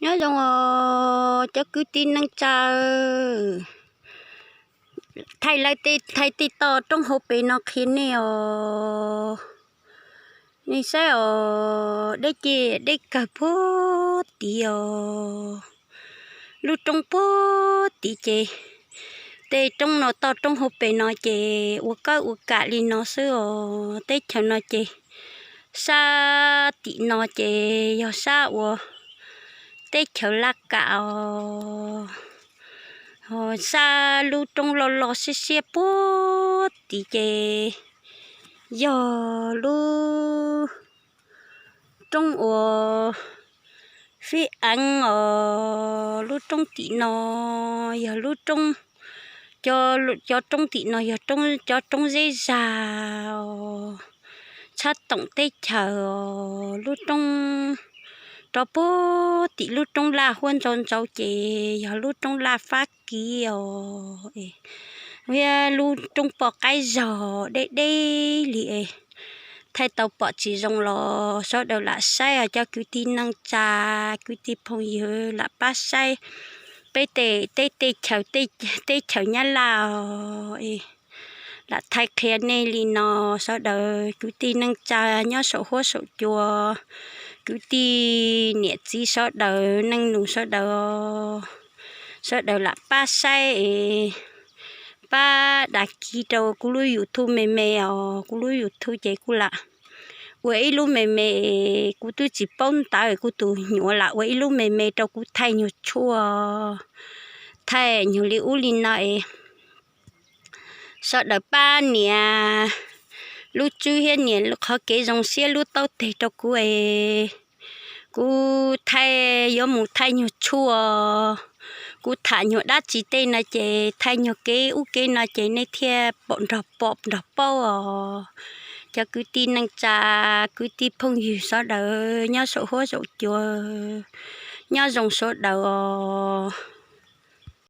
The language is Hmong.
Nyob zoo os cov kwv tij neej tsa, thaij lawv tej, thaij tej toj roob hauv pes no qhia nej os. Nej saib os, deb ceg deb kawg puag tid os. Lub roob puag tid ces tej roob no, toj roob hauv pes no ces ua kawb ua kam li no xwb os. Teb chaws no ces sab tim no ces yog sab uas teb chaws Laj Kam os. Sab lub roob loj loj siab siab puag tid ces yog lub roob uas Fib Eev os. Lub roob tim no yog lub roob, cov roob tim no yog cov roob zeb zag os, tshab toom teb chaws os. Lub roob rov puag tim lub roob Laj Huab Ntsau Ntsau ces yog lub roob Laj Fab Kis os. Thiab lub roob poj qaib zog deb deb li es thaij tau pom tsis zoo los sawv daws lam saib os cov kwv tij neej tsa, kwv tij phooj ywg lam pab saib peb tej teb chaws, teb chaws Nyab Laj os. Lam thaij qhia nej li no, sawv daws kwv tij neej tsa nyob saum huab saum cua, kwv tij niam txiv sawv daws, neej nus sawv daws, sawv daws lam pab saib es pab dag kis rau kuv lub YouTube me me os. Kuv lub YouTube ces kuv lam ua ib lub me me, kuv twb tsis paub ntawv, kuv tus nyuam lam ua ib lub me me rau kuv thaij nyuag tshuaj, thaij nyuag li ub li no es sawv daws pab nias lub tswb thiab nias qhov kev zoo siab lub taub teg rau kuv es kuv thaij, yuav mus thaij nyuag tshuaj, kuv tham nyuag dab tsi tej no ces thaij nyuag kev ub kev no ces nej thiaj pom nrog, pom nrog paub os. Cov kwv tij neej tsa, kwv tij phooj ywg sawv daws nyob saum huab saum cua, nyob zoo sawv daws os.